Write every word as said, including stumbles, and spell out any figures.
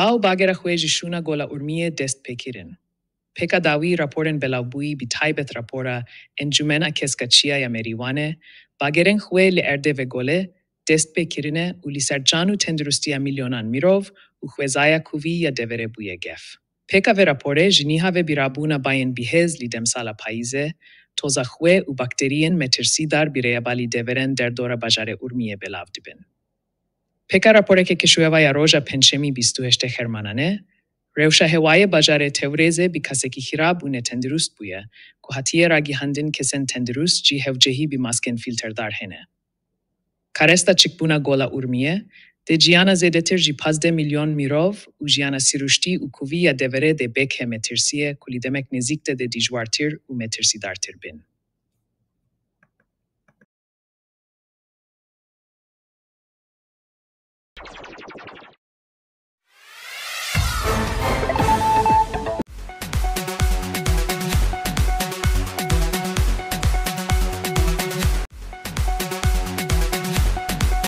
Ew bagera xwe ji şûna Gola Urmiyê dest pê kirin. Pêka dawî raporên belavbûyî, bi taybet rapora Encûmena Keskaçiya ya Merîwanê, bagerên xwe li erdê vê golê dest pê kirine û li ser can û tenduristiya milyonan mirov û xwezaya kuvî ya deverê bûye gef. Pêka vê raporê ji niha ve birabûna bayên bihêz li demsala payîzê, toza xwe û bakteriyên metirsîdar bi rêya balî deverên derdora bajarê Urmiyê belav dibin. Pêka raporeke ke şûyava ya roja Pêncşemî bîst û heştê Xermananê, rewşa hewayê bajarê Tewrêzê bi kasekî xirab û netendurust bûye, ku hatiye ragihandin kesên tendurust jî hewcehî bi maskên fîlterdar hene. Karesta çikbûna Gola Urmiyê, dê jiyana zêdetir ji pazdeh milyon mirov û jiyana siruştî û kuvî ya deverê dê bêke metirsiyê ku li demek nêzîk de dê dijwartir û metirsîdartir bin.